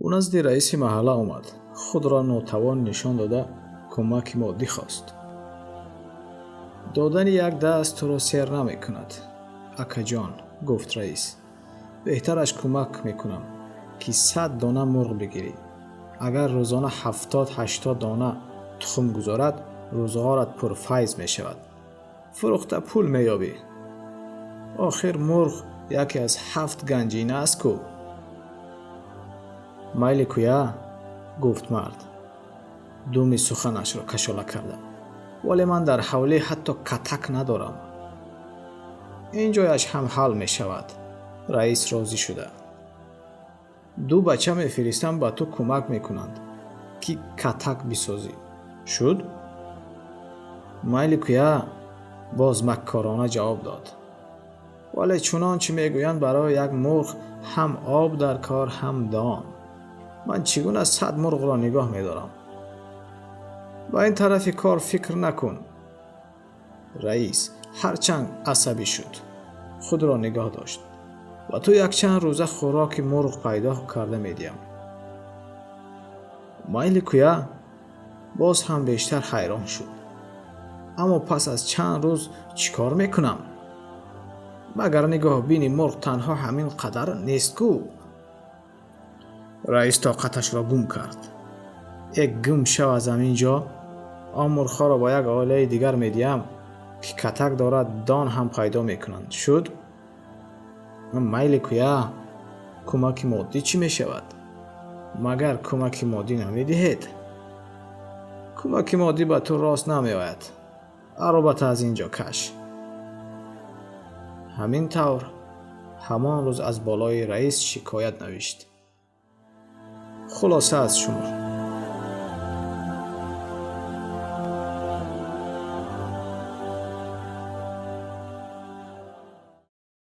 Ӯ назди раиси маҳалла омад, худро нотавон нишон дода, кӯмаки моддӣ хост. Додани як даст туро сер намекунад, акаҷон, гуфт раис. Беҳтараш кӯмак мекунам, ки 100 дона мурғ бигирӣ. Агар рӯзона 70-80 дона тухм гузорад, рӯзғорат пурфайз мешавад. Фурӯхта пул меёбӣ. Охир мурғ яке аз ҳафт ганҷина аст ку. Майли куя, гуфт мард, думи суханашро кашола карда. Вале ман дар ҳавлӣ ҳатто катак надорам. Ин ҷояш ҳам ҳал мешавад. Раис розӣ шуда. Ду бача мефиристам, ба ту кӯмак мекунанд, ки катак бисозӣ. Шуд? Майли куя, боз маккорона ҷавоб дод. Вале чунон чӣ мегӯянд, барои як мурғ ҳам об дар кор, ҳам дон. Ман чӣ гуна 100 мурғро нигоҳ медорам? Ба ин тарафи кор фикр накун. Раис ҳарчанд асабӣ шуд, худро нигоҳ дошт. Ба ту якчанд рӯза хӯроки мурғ пайдо карда медиҳам. Майли куя, боз ҳам бештар ҳайрон шуд. Аммо пас аз чанд рӯз чӣ кор мекунам? Магар нигоҳбини мурғ танҳо ҳамин қадар нест ку? Раис тоқаташро гум кард. Э, гум шав аз ҳамин ҷо. Он мурғҳоро ба як оилаи дигар медиҳам, ки катак дорад, дон ҳам пайдо мекунанд. Шуд? Майли куя, кӯмаки моддӣ чӣ мешавад? Магар кӯмаки моддӣ намедиҳед? Кӯмаки моддӣ ба ту рост намеояд. Аробата аз ин ҷо каш. Ҳамин тавр ҳамон рӯз аз болои раис шикоят навишт. Хулоса аз шумо.